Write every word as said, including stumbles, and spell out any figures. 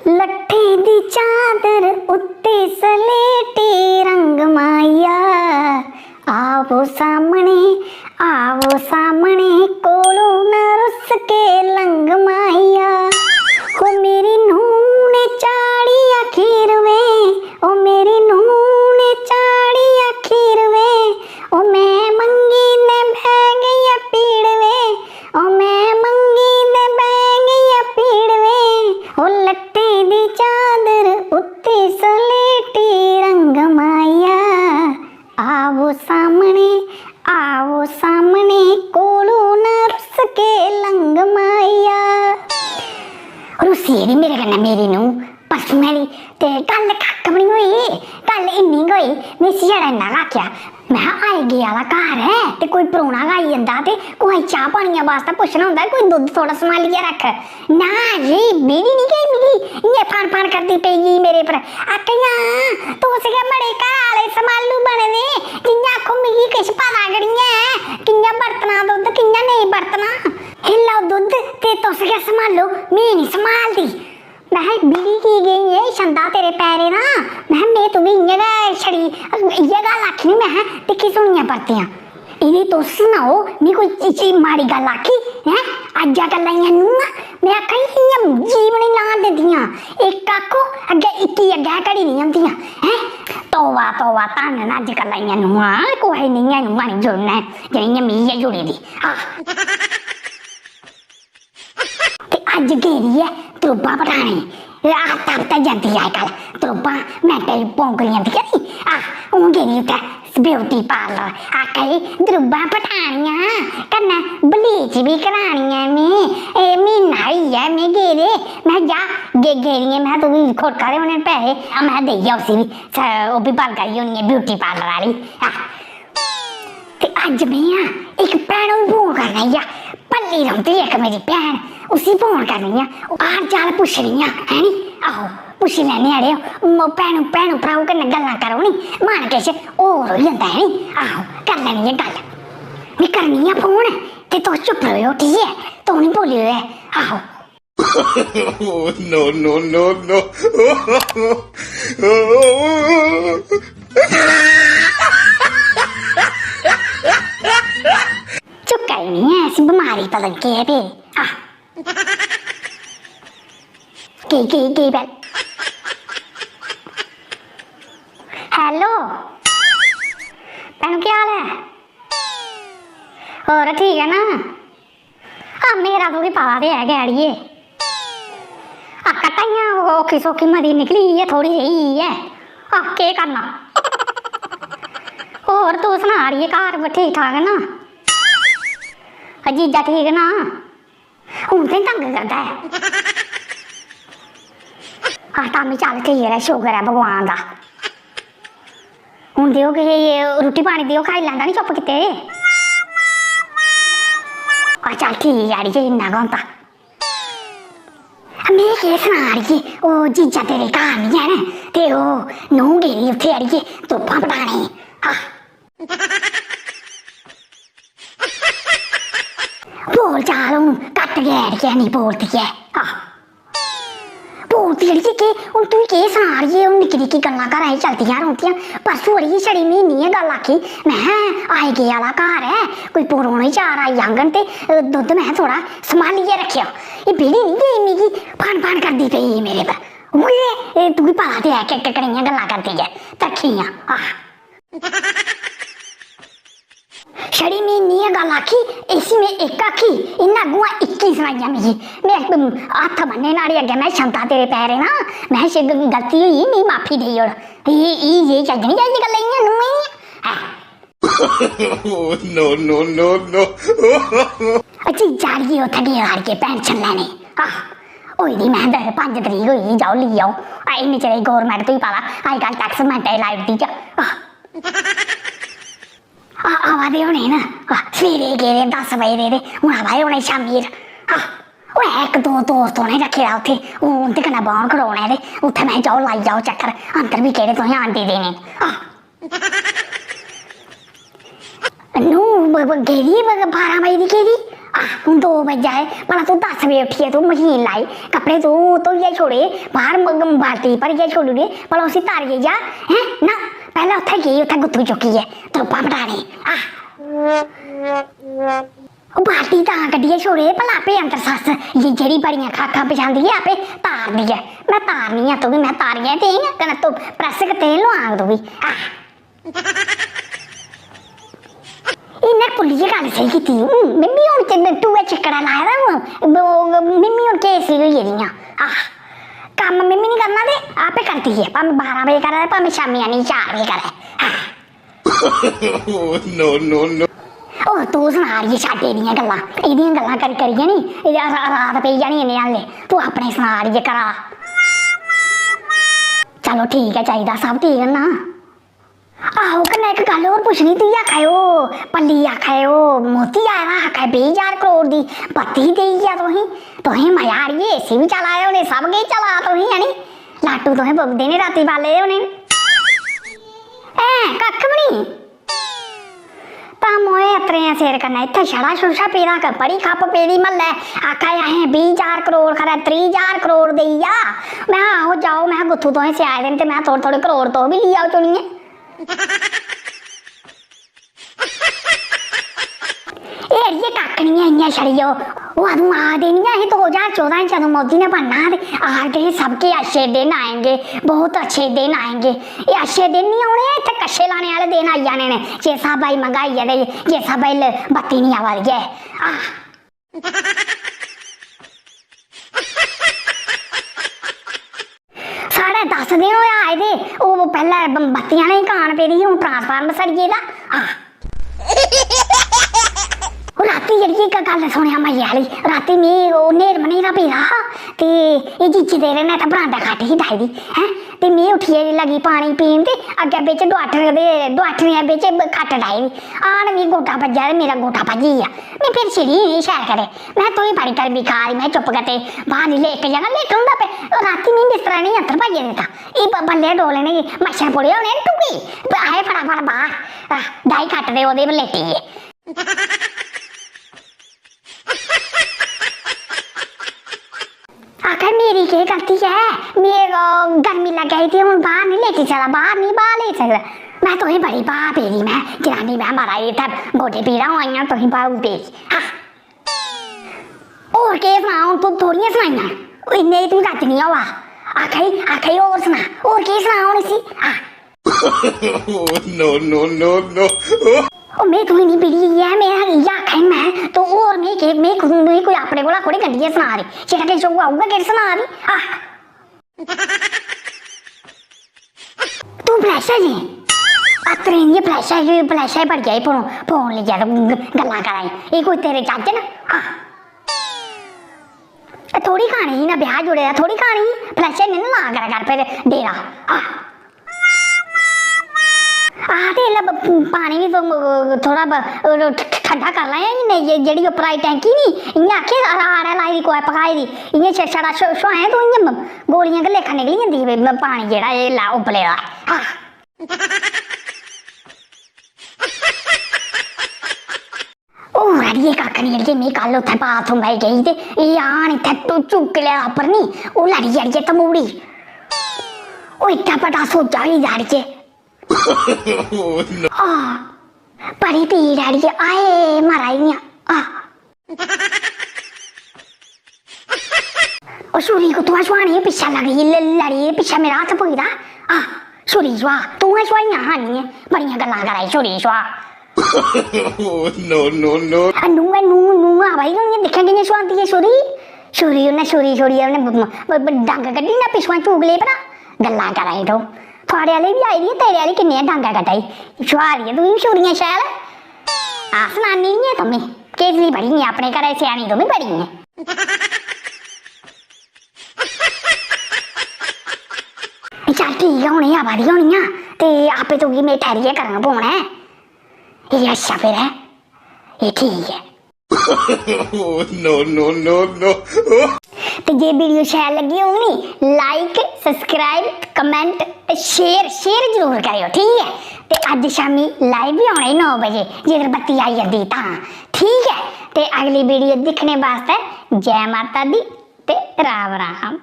लट्ठे दी चादर उत्ते सलेटे रंग माहिया। आवो सामने, आवो सामने, कोलों ना रुस के लंघ माहिया। ओ मेरी नूह ने चाढ़ी अखीर वे, ओ मेरी नूह ने चाढ़ी अखीर वे, ओ मैं मंगी ने बह गई पीड़ वे, ओ मैं मंगी ने बह गई पीड़ वे। ओ लट्टे दी चादर उत्ते सलेटे रंग माहिया। आवो सामने, आवो सामने, कोलों ना रुस के लंघ माहिया। रुस्सी गेदी मेरे कन्नै मेरी नूह personally, ते गल्ल कक्ख बी निं होई। गल्ल इन्नी गै होई, में इसी छड़ा इन्ना गै आखेआ, में हा, आए गे आह्ला घर ऐ ते कोई परौह्ना गै आई जंदा ते कुसै गी चाह् पानियै बास्तै पुच्छना होंदा, कोई दुद्ध थोह्ड़ा सम्हालियै रक्ख। ना जी, बीड़ी निं गई मिगी, इ'यां फन फन करदी पेई गेई मेरे पर। आखेआ, "तुस गै मड़े घर आह्ले सम्हालू बने दे, जि'यां आखो मिगी किश पता गै निं ऐ, कि'यां बरतना दुद्ध, कि'यां नेईं बरतना। एह् लैओ दुद्ध ते तुस गै सम्हालो, में निं सम्हालदी।" महै, "बीड़ी की गेई ए छंदा तेरे पैरें दा?" महै, "में तुगी इ'यां गै छड़ी इ'यै गल्ल आखी नी।" महै, "दिक्खी सुनियै परतियां।" इ'नें तुस सनाओ, मी कोई इसी माड़ी गल्ल आखी? हैं? अज्जै कल्लै दियां नूहां, में आखा नी, इ'यां जीवन निं लान दिंदियां। इक आखो, अग्गें इक्की अग्गें घड़ी निं होंदियां। हैं? तौबा, तौबा, धन्न न अज्ज कल्लै दियां नूहां, कुसै नेहियां नूहां निं जुड़न, जेह्ड़ियां मी गै जुड़ी दी। आह। ते अज्ज गेदी ऐ द्रुब्बां पटाने। एह् हफ्ता हफ्ता जंदी ऐ अज्जकल द्रुब्बां, मैंटे च पौंगरी जंदी ऐ नी। आह, हून गेदी उत्थै ब्यूटी पार्लर, आखा दी द्रुब्बां पटानियां, कन्नै bleach बी करानी ऐ में। एह् म्हीना होई गेआ में गेदे। में जा, गे-, गेदी ऐ, में तुगी खोड़का दे होने पैसे, में देई जा उसी बी, स-, ओह् बी बल करी होनी ऐ ब्यूटी पार्लर आह्ली। आह। ते अज्ज में आं, इक भैनू गी फोन करना ई आ, भल्ली रौंह्दी इक मेरी भैन, उसी फोन करनी आं, ओह् हाल चाल पुच्छनी आं, है नी? आहो, पुच्छी लैन्ने आं अड़ेओ, म-, भैनू, भैनू भ्राऊ कन्नै गल्लां करो नी, मन किश होर होई जंदा, है नी? आहो, करी लैन्नी आं गल्ल, में करनी आं फोन, ते तुस चुप्प रवेओ, ठीक ऐ? तुस निं बोलेओ ऐ, आहो। Oh, no, no, no, no. चुक्का ही नहीं है, ऐसी बीमारी पता नहीं केह् ऐ पे। आह। केह्, केह्, केह् बैल? Hello। भैनू, केह् हाल ऐ? होर ठीक ऐ ना? आ, मेरा तुगी पता ते है गै, अड़िये। आ, कट्टा इ'यां औखी सौखी मती निकली ऐ, थोह्ड़ी जेही ऐ। आ, केह् करना? होर तूं सना, अड़िये, घर ठीक ठाक ना? आ, जीजा ठीक ना? हून ते तंग करदा ऐ। आ, तां बी चल, ठीक ऐ, शुकर ऐ भगवान दा। हून देओ किश, रुट्टी पानी देओ, खाई लैंदा नी चुप्प कीते दे। आ, चल ठीक ऐ अड़िये, इन्ना गै होंदा। में केह् सनां अड़िये, ओह् जीजा तेरे घर नी हैन, ते ओह् नूंह् गेदी उत्थै अड़िये, तोफां पटाने। आह। बोल चाल हून, घट्ट गै अड़िये, नेईं बोलदी ऐ। आह। बोलदी अड़िये केह्, हून तुगी केह् सनां अड़िये, हून निक्की निक्की गल्लां घरा च चलदियां रौंह्दियां। परसूं अड़िये छड़ी में इन्नी गै गल्ल आखी, महैं, आए गे आह्ला घर ऐ, कोई परौह्ने चार आई जाङन ते, अ, दुद्ध महैं थोह्ड़ा सम्हालियै रक्खेओ। एह् बेही निं गेई, मिगी फन फन करदी पेई मेरे पर। उ'ऐ, एह् तुगी पता ते ऐ कि, कि कनेहियां गल्लां करदी ऐ, तरक्खियां। आह। छड़ी में इन्नी गै गल्ल आखी, इसी में इक आखी, इन्नै अग्गुआं इक्की सनाइयां मिगी। में इक हत्थ बन्ने न्हाड़े अग्गें, में, "छंता तेरे पैरें ना, में, श-, गलती होई, मिगी माफी देई ओड़।" एह्, एह्, एह् चज्ज निं, चज्ज गल्ल इ'यां नूंह् ऐ। Oh, no, no, no, no। अजी, जाड़िये उत्थै गे, लाड़िये pension लैने। आह, होई दी, में, दस, पंज तरीक होई दी, जाओ, लेई आओ। आ, इन्ने चिरे गी government, तुगी पता, अजकल tax मैंटे लाई ओड़दी ऐ। आह। आ, आवा दे होने न। आ, सवेरे गेदे दस बजे दे ते हून आवा दे होने शामीं। आ, ओह् है इक दो दोस्त उ'नें रक्खे दा उत्थै, ओह् उं'दे कन्नै बाह्न खड़ोने ते उत्थै में जाओ लाई जाओ चक्कर, अंदर बी केह्ड़े तुसें आंडे देने। आ। नूंह् ब-, ब-, गेदी ब-, बारां बजे दी गेदी, आह, हून दो बज्जा दे, भला तूं दस बजे उट्ठियै तूं मशीन लाई, कपड़े तूं धोइयै छोड़े, बाह्र म-, बाल्टी भरियै छोड़ी ओड़े, भला उसी तारियै जा, हैं? ना, पैह्लें उत्थै गेई, उत्थै गुत्थू चुक्कियै, त्रोपा पटाने, आह। ओह् बाल्टी तां कड्ढियै छोड़े, भला आपे अंदर सस्स, जे-, जेह्ड़ी बड़ियां खाखां पछांदी ऐ, आपे तारदी ऐ। में तारनी ऐ तुगी, में तारियै देङ, कन्नै तूं press कीते दे लोआंग तुगी, आह। इ'न्नै भुल्लियै गल्ल स्हेई कीती। हून मिम्मी हून ते टूऐ चिक्कड़ा लाए दा हून। ब-, मिम्मी हून केस होई गेदी आं। आह, कम्म मिम्मी निं करना ते आपे करदी ऐ। भामें बारां बजे करै ते भामें शामीं आनियै चार बजे करै। आह। Oh, no, no, no। होर तूं सना अड़िये, छड्ड एह्दियां गल्लां। एह्दियां गल्लां करी करियै नी, एह् रा-, रात पेई जानी इ'न्नै हाले। तूं अपने सना अड़िये घरा। चलो ठीक ऐ, चाहिदा सब ठीक ना? आहो, कन्नै इक गल्ल होर पुच्छनी, तुगी आखा दे ओह् पल्ली, आखा दे ओह् मोदी आए दा, आखा दे बीह् ज्हार करोड़ दी बत्ती देई गेआ तुसें, तुसें मजा अड़िये, एसी बी चला दे होने, सब किश चला दा तुसें, है नी? लाटू तुसें ब-, दिनें रातीं बाले दे होने। ऐं, कक्ख बी निं। तां मोए अत्तरें सिर कन्नै इत्थै छड़ा छुड़ा पेदा, क-, बड़ी खप्प पेदी म्हल्लै, आखा दे असें बीह् ज्हार करोड़, खरै त्रीह् ज्हार करोड़ देई गेआ। में आहो जाओ, में गुत्थू तुसें सेआए दे न ते में थोह्ड़े थोह्ड़े करोड़ तुस बी लेई आओ चुनियै। एह् अड़िये कक्ख निं ऐ, इ'यां छड़ी ओह्, ओह् अदूं आखदे निं ऐ हे, दो ज्हार चौदां च अदूं मोदी ने बनना हा ते आखदे हे, "सबके अच्छे दिन आएंगे, बहुत अच्छे दिन आएंगे।" एह् अच्छे दिन निं औने, इत्थै कच्छे लाने आह्ले दिन आई जाने न, जिस स्हाबै दी मंगाई ऐ ते जिस स्हाबै दी ल-, बत्ती निं आवा दी ऐ। आह। साढ़े दस दिन होए आए दे, ओह् पैह्लें ब-, बत्ती आह्लें दी कान पेदी ही, हून transformer सड़ी गेदा। आह। ओह् रातीं जेह्ड़ी इक गल्ल सुनेआ मजे आह्ली, रातीं में ओह् न्हेर मन्हेरा पेदा हा ते एह् जीजी तेरे ने इत्थै बरांडा खट्ट ही डाही दी, हैं? ते में उट्ठियै लगी पानी पीन ते अग्गें बिच डुआठने दे, डुआठने बिच खट्ट डाही दी। आन मिगी गोड्डा बज्जेआ ते मेरा गोड्डा भज्जी गेआ। में फिर छिड़ी निं शैल करै। में तुगी बड़ी गर्मी खा दी, में चुप्प करियै बाहर निं लेट जाना, लेट होंदा पे। रातीं में बिस्तरा निं अंदर पाइयै दित्ता। एह् ब-, बल्ले डोले ने, मच्छर पुड़े होने न टुकी। आए फटाफट बाहर, आह, डाई खट्ट दे ओह्दे पर लेटी गे। आखै मेरी केह् गलती ऐ, में, अ, गर्मी लग्गै दी ते हून बाहर निं लेटी सकदा, बाहर निं बाहर लेटी सकदा। में तुसें बड़ी बाह् पेदी, में जनानी, में मारा इत्थै गोड्डे पीड़ां होआ दियां, तुसें बाह् पेदी। आह। होर केह् सनां हून, तूं थोह्ड़ियां सनाइयां, इन्ने च तुगी रज्ज निं होआ। आखै, आखै होर सना, होर केह् सनां हून इसी? आह। Oh, no, no, no, no। ओ, में तुगी निं बिड़ी ऐ, में इ'यै आखै में, तूं होर में केह्, में कु'न, में कोई अपने कोला थोह्ड़े कड्ढियै सना दी, जेह्ड़ा किश होआ उ'ऐ किश सना दी। आह। तूं फ्लैशा जे, अत्तरें दी फ्लैशा, फ्लैशा बड़ी आई फोन, फोन लेइयै ते ग-, गल्लां करा दी। एह् कोई तेरे चज्ज न? आह। ए, थोह्ड़ी खानी ही ना, ब्याह् जुड़े दा, थोह्ड़ी खानी ही, फ्लैशा नेईं ना ला करा कर फिर डेरा। आह। आह, ते एल्लै ब-, पानी बी ब-, थोह्ड़ा ब-, ठ-, ठ-, ठंडा कर लैं, नेईं जे-, जेह्ड़ी उप्परा दी टैंकी नी, इ'यां आक्खै राड़ ऐ लाई दी, कुसै पकाई दी, इ'यां छ-, छड़ा छ-, छुआएं तूं इ'यां ब-, गोलियां गै लेखा निकली जंदी ही, ब-, पानी जेह्ड़ा एह् ला-, उब्बले दा। आह। होर अड़िये कक्ख निं, अड़िये, में कल उत्थै बाथरूम आई गेई ते एह् आन इत्थै टु-, चुक्क लेआ उप्पर नी, ओह् लड़ी अड़िये तमूड़ी। ओह् इत्थै बड़ा सोजा होई गेदा अड़िये। Oh, no। आह, बड़ी पीड़ अड़िये, आए मारा इ'यां। आह। ओह् छुरी कुत्थुआं छुआनी, पिच्छें लगी ल-, लड़ी, पिच्छें मेरा हत्थ पुजदा। आह, छुरी छुआ, तूं गै छुआइयां आनियै, बड़ियां गल्लां करा दी, छुरी छुआ। Oh, no, no, no। आ, नूंह् ऐ, नूंह्, नूंह् आवा दी होनी ऐ, दिक्खेआं कि'यां छुआंदी ऐ छुरी। छुरी, उन्नै छुरी छोड़ियै उन्नै ब-, ब-, ब-, डंग कड्ढी ना पिच्छुआं चूगले परा। गल्लां करा दी तूं। थुआढ़े आह्ली बी आई दी ऐ, तेरे आह्ली किन्नियां डंगां कड्ढा दी। छुआ दी ऐ तुगी छुरियां शैल। आ, सनानी निं ऐ तुम्मी। केसरी बड़ी ऐ अपने घरै च, स्यानी तुम्मी बड़ी ऐ। चल ठीक ऐ, हून एह् आवा दी होनी आं ते आपे तुगी में ठैरियै करना पौना ऐ। एह् अच्छा फिर ऐ, एह् ठीक ऐ। Oh, no, no, no, no। ते जे वीडियो शैल लग्गी होग नी, like, subscribe, comment ते share, share जरूर करेओ, ठीक ऐ? ते अज्ज शामीं live बी औना ई नौ बजे, जेकर बत्ती आई जंदी तां। ठीक ऐ, ते अगली वीडियो दिक्खने बास्तै जै माता दी ते राम राम।